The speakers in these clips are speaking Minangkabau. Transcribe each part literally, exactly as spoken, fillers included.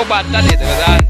Badan itu kan.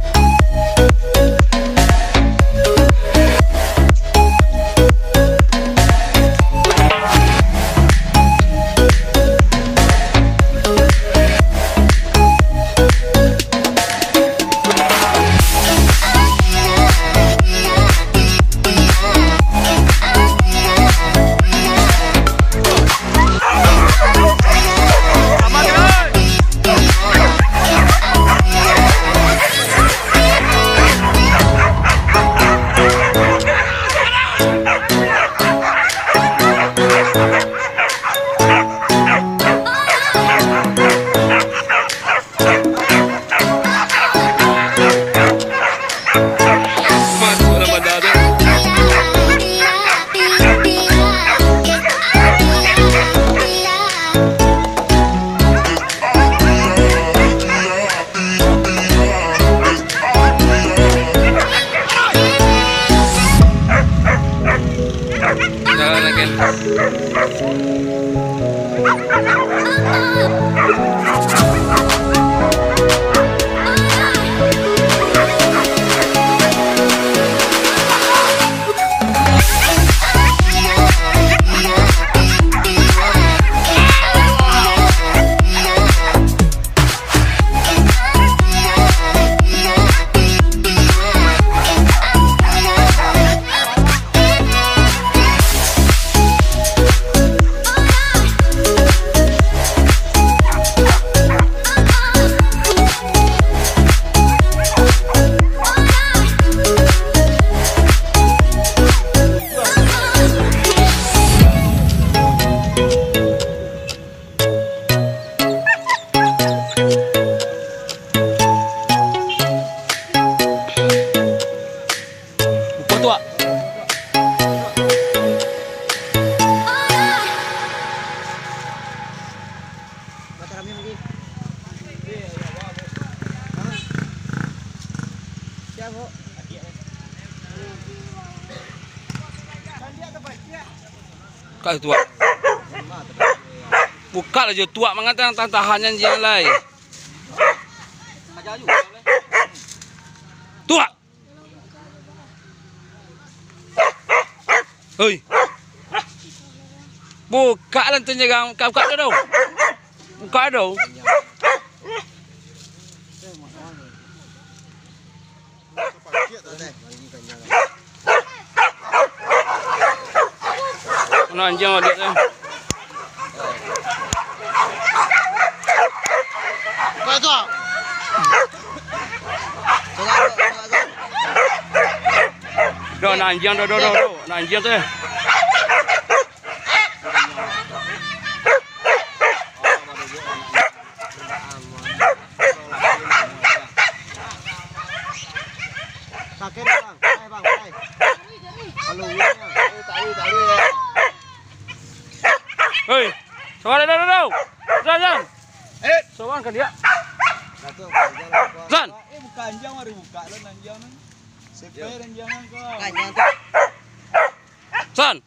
Jalan lagi. Buka tu, Wak. Buka tu, Wak. Buka lah jo tu, Wak, mangatang tahan-tahan anjiang lai. Tu, Wak. Hoi. Buka lah tu nyerang. Buka, buka tu, tu. Buka tu. Nah, anjiang baliak tu. Doh, nak anjiang, doh, doh, doh, doh. Nak anjiang tu. Sakit, Bang. Ai, Bang, ai. Kalau ulangnya. Eh, tak boleh, tak boleh, ya. Hei, sabar, dah, dah, dah. Zan, Zan. Eh. Sabar kan dia. Zan. Eh, bukan anjiang, baru buka lah anjiang ni. Sepai anjiang kan kau. Bukan anjiang tu. Zan.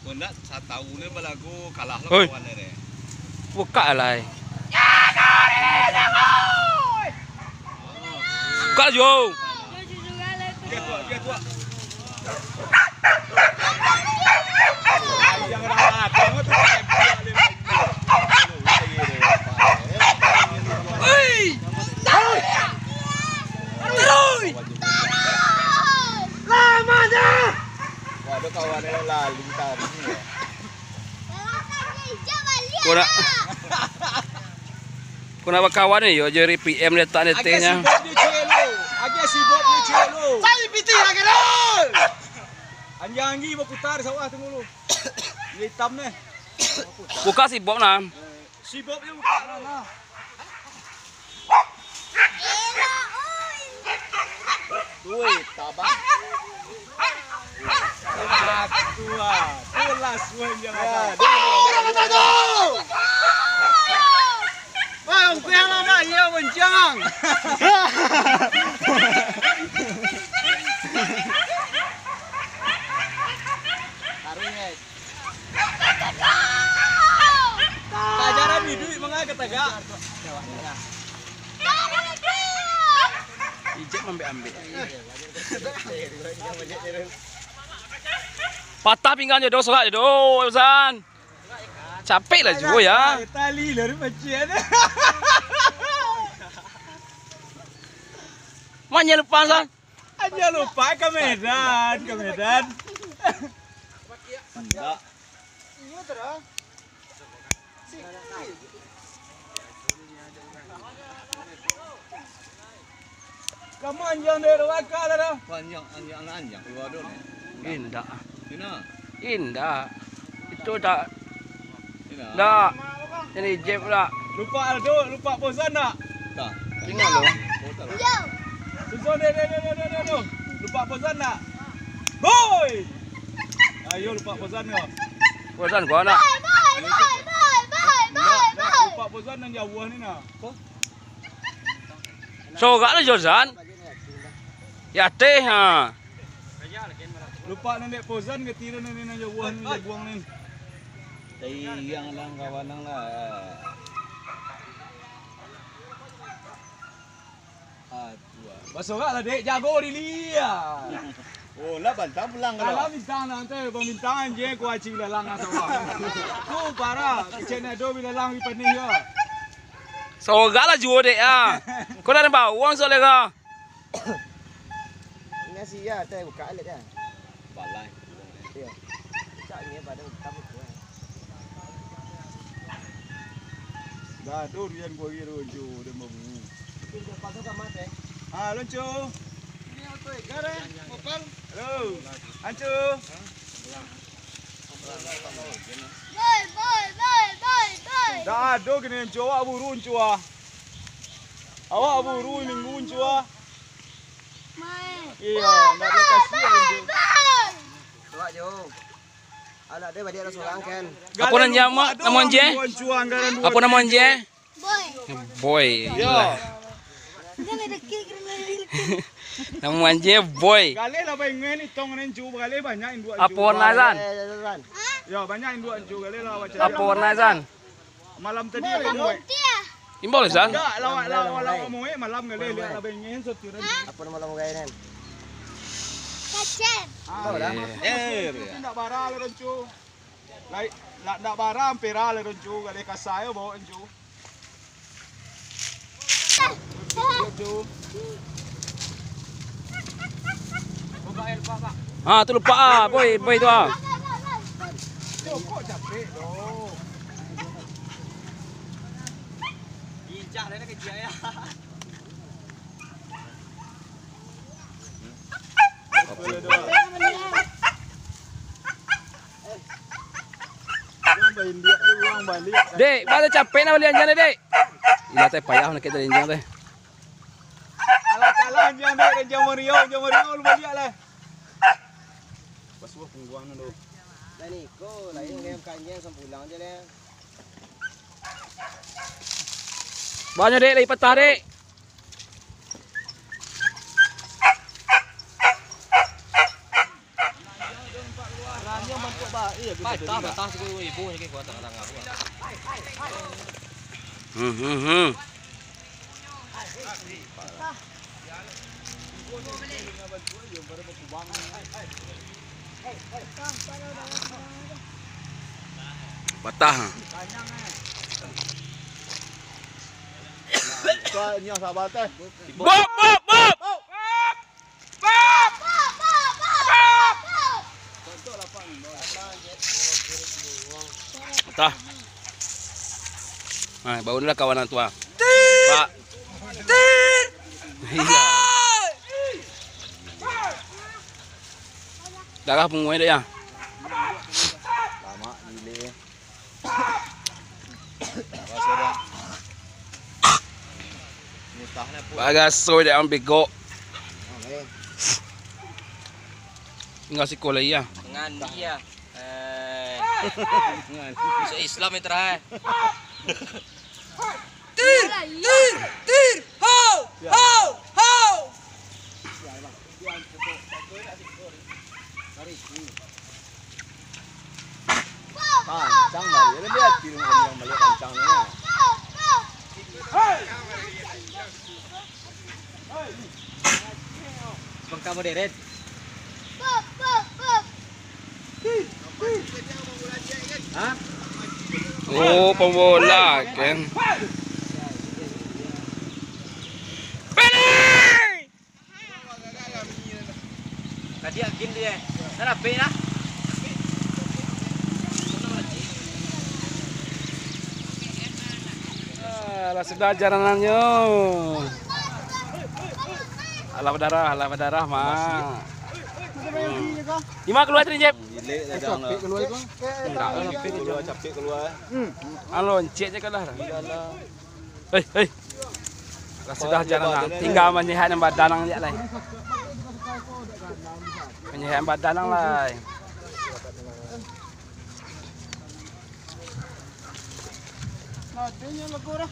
Kok ndak, satahun ni balagu kalah lo. Oi. Kawan ni. Buka lah. Buka jo. Hei! Terus! Lamanyo! Waduh, kawan ni lalu tadi ni, ya. Kau nak, kau nak bakawan ni, yo, jadi P M letak ni teh nya. Agak sibuk dia, cik, lo. Agak sibuk dia, cik, lo. Cari piti lagi, dong. Anjing-anjing berputar sawah tu dulu. Dia hitam ni. Buka sibuk, nah. Sibuk dia buka, nah, nah. Woi, tabang. Aku ah, tulah suan jangan. Ya, dia. Wah, ongkeh lama, iya, bencang. Cek mambek-ambek. Patah pinggang jo do, sorak jo do, San. Capek lah juo ya. Tali lah pacian. Manya lupa, San. Hanya lupa ka Medan, ka Medan. Indak. Kamu anjang dari Raka lah dah. Anjang, anjang, anjang, keluar dulu ni. Indak. Sini. Indak. Itu dak. Sini. Dak. Ini jeb dak. Lupa Aldo, lupa Pozan dak? Tak. Tinggal lo. Susun deh, deh, deh, deh, deh, deh, deh. Lupa Pozan dak? Boy! Ayo, lupa Pozan kau. Pozan kau nak? Boy, boy, boy, boy, boy, boy, boy. Lupa Pozan nan jauah ni nah. Sorak lah, Jozan. Ya teh, ha. Lupa nan dek Pozan ke tiro nan, nan jauah ni, jaguang ni. Tayang lah, kawan lah. Aduh. Basorak lah, dek. Jago diri, ya. Oh, lah bantang pulang kalau. Alah bintang nanti, bintang anjing, kuaci bilalang asal. Tu parah, kecek nak do bilalang di panih, ya. Sorak lah juo, dek, ah. Kau dah nampak uang soalnya kau. Ini sih ya, teh buka alat ya. Balai. Iya. Cak ni pada buka buku. Dah, tu rian gua kira, Jo, dia mau bunyi. Pintu pagar sama teh. Ah, lonco. Ini apa? Garang, opal. Halo. Anco. Boy, boy, boy, boy, boy. Dah ado kini, Encu, awak buru, Encu, ah. Awak buru minggu, Encu, ah. Main. Iyo, ndak ado kasih, Encu. Awak jo. Anak dia baliak lah sorang, kan. Apo nan jama, namo anjing? Apo namo anjing? Boy. Boy. Yo. Namo anjing Boy. Galeh lah baingan itong nan Ju, galeh banyak induak Ju. Apo warna, Zan? Yo, banyak induak Ju, galeh lah baca. Apo warna, Zan? Malam tadi apo muek? Imbau lah, Zan. Enggak, lawak, lawak, lawak muek, malam galeh liak lah baingan sotiran. Apo nama malam galeh, Nan? Kacen. Ah, malam. Eh, ndak bara lah, Doncu. Lai, ndak, ndak bara, ampera lah, Doncu. Galeh kasai bawa, Doncu. Ah, tu lupa ah, boy, boy tu ah. Dek, baa capek nak baliak anjiang, Dek? Ilah teh, payah nak kita anjiang teh. Alah, kalah anjiang, Dek, anjiang Mario, anjiang Mario lu baliak lah. Basuah pungguang tu. Lah niko, lah ini kan anjiang sampulang je lah. Banyak, Dek, lagi patah, Dek. Patah, patah, sikul ibu ni kuat tangan. Hmm, hmm, hmm. Patah. Bob, Bob, Bob! Bob! Bob! Bob! Patah. Nah, baru ni lah kawan tu ah. Pak. Iya. Darah punguan dia ya. Lama gile. Bagaso dek ang bego. Tinggal siko lai ya. Ngan dia. Eh. Masuk Islam itu dah. Tir, tir, tir, ho, ho, ho. Kancang baliak, labiah ati rumah yang baliak kancang ni. Kamu deret. Hah? Oh, pembola kan. Tadi yakin dia. Dah rapik dah. Ah, lah sudah jalanannyo. Alah badarah, alah badarah, Mak. Hmm. Ima kalua tadi, Jep? Gilik dah dah. Capek kalua itu. Enggak, capek kalua, capek kalua. Hmm. Ah, loncek je kalah. Iyalah. Hei, hei. Lah sudah jalan lah. Tinggal manyehat nan badan ang je lai. Manyehat badan ang lai. Nah, dia yang lagu dah.